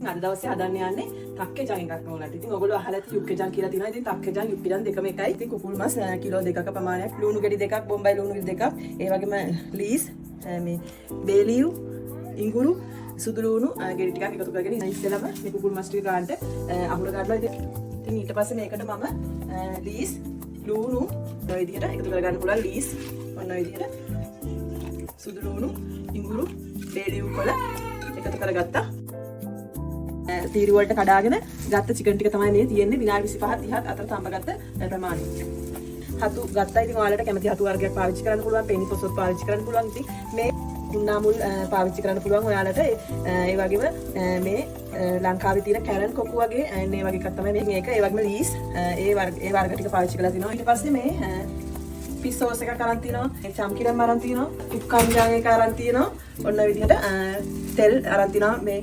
අද දවසේ හදන්න යන්නේ තක්කේජන් එකක් ඕනලට. ඉතින් ඔයගොල්ලෝ අහලා ඇති යුක්කේජන් කියලා තියෙනවා. ඉතින් තක්කේජන් යුක්කේජන් දෙකම එකයි. ඉතින් කුකුල් මස් කිලෝ 2ක ප්‍රමාණයක්, ලුණු ගෙඩි දෙකක්, බොම්බයි ලුණු ගෙඩි දෙකක්, ඒ වගේම ලීස්, මේ බේලියු, ඉඟුරු, සුදු ලුණු ගෙඩි ටිකක් එකතු කරගෙන ඉස්සෙල්ලම මේ කුකුල් මස් ටික ගන්නට අහුර ගන්නවා. ඉතින් ඊට පස්සේ මේකට මම ලීස්, ලුණු ඔය විදිහට එකතු කරගන්න පුළුවන්. ලීස් ඔන්න ඔය විදිහට සුදු ලුණු, ඉඟුරු, බේලියු කොළ එකතු කරගත්තා. තීරු වලට කඩාගෙන ගත්ත චිකන් ටික තමයි මේ තියෙන්නේ. විනාඩි 25 30 අතර තඹගත්ත ප්‍රමාණය. හතු ගත්තා. ඉතින් ඔයාලට කැමති හතු වර්ගයක් පාවිච්චි කරන්න පුළුවන්. පෙනි පොසොත් පාවිච්චි කරන්න පුළුවන්. ඉතින් මේ කුන්නාමුල් පාවිච්චි කරන්න පුළුවන් ඔයාලට. ඒ වගේම මේ ලංකාවේ තියෙන කැරන් කොකු වගේ මේ වගේ එකක් තමයි මේක. ඒ වගේම ලීස්, ඒ වර්ග ටික පාවිච්චි කරලා තිනවා. ඊට පස්සේ මේ ෆිෂ් සෝස් එකක් අරන් තිනවා. ඒ චම්කිරම් අරන් තිනවා. කුක්කංජාන් එක අරන් තිනවා. ඔන්න ඔය විදිහට තෙල් අරන් තිනවා. මේ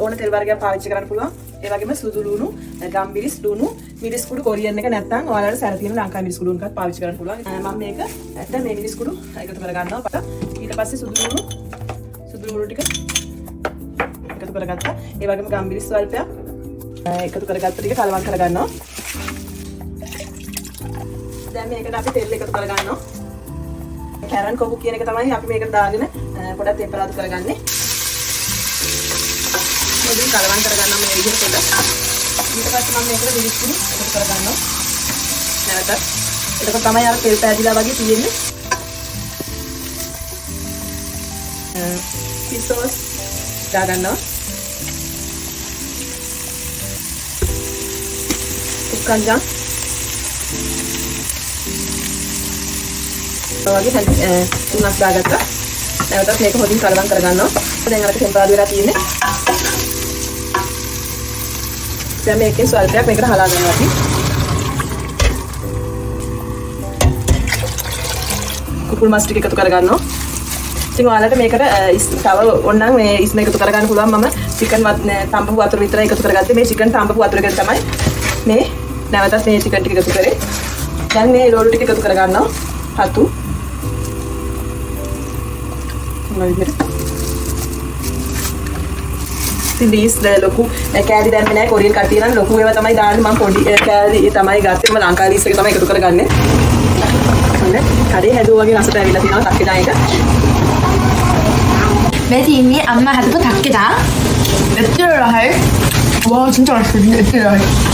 ඕන තෙල් වර්ගයක් පාවිච්චි කරන්න පුළුවන්. ඒ වගේම සුදු ලුණු, ගම්මිරිස් ලුණු, මිරිස් කුඩු කොරියන් එක නැත්නම් ඔයාලට සැර තියෙන ලංකා මිරිස් කුඩු එකක් පාවිච්චි කරන්න පුළුවන්. මම මේක දැන් මේ මිරිස් කුඩු එකතු කරගන්නවා. ඊට පස්සේ සුදු ලුණු ටික එකතු කරගත්තා. ඒ වගේම ගම්මිරිස් ස්වල්පයක් එකතු කරගත්ත ටික කලවම් කරගන්නවා. දැන් මේකට අපි තෙල් එකතු කරගන්නවා. කැරන් කොකු කියන එක තමයි අපි මේකට දාගෙන පොඩක් තෙම්පරාදු කරගන්නේ. හොඳින් කලවම් කරගන්නවා මේ විදිහට පොඩක්. ඊට පස්සේ මම මේකට මිරිස් කුඩු එකතු කරගන්නවා. නැවතත්. එතකොට තමයි අර තෙල් පෑදිලා වගේ තියෙන්නේ. Fish sauce දාගන්නවා. කුක්කංජන් වගේ හැන්දි තුනක් දාගත්තා. නැවතත් මේක හොඳින් කලවම් කරගන්නවා. දැන් අරක තෙම්පරාදු වෙලා තියෙන්නේ. දැන් මේකෙන් ස්වල්පයක් මේකට හලා ගන්නවා අපි. කුකුල් මස් ටික එකතු කරගන්නවා. ඉතින් ඔයාලට මේකට තව ඕනනම් මේ ඉස්ම එකතු කරගන්න පුළුවන්. මම චිකන් තඹපු වතුර විතරයි එකතු කරගත්තේ. මේ චිකන් තඹපු වතුර එක තමයි මේ නැවතත් මේ චිකන් ටික එකතු කරේ. දැන් මේ රෝල් ටික එකතු කරගන්නවා. හතු. මොන විදිහට? ඉතින් ලීස් ලොකු කෑලි දැම්මේ නෑ. කොරියන් කට්ටිය නම් ලොකු ඒවා තමයි දාන්නේ. මම පොඩි කෑලි තමයි ගත්තේ. මම ලංකා ලීස් එක තමයි එකතු කරගන්නේ. හොඳ කඩේ හැදුවා වගේ රසට ඇවිල්ලා තියෙනවා තක්කේජන් එක. මේ තියෙන්නේ අම්මා හදපු තක්කේජන්. ඇත්තට රහයි. 와, 진짜 맛있어. 진짜 ඇත්තට රහයි.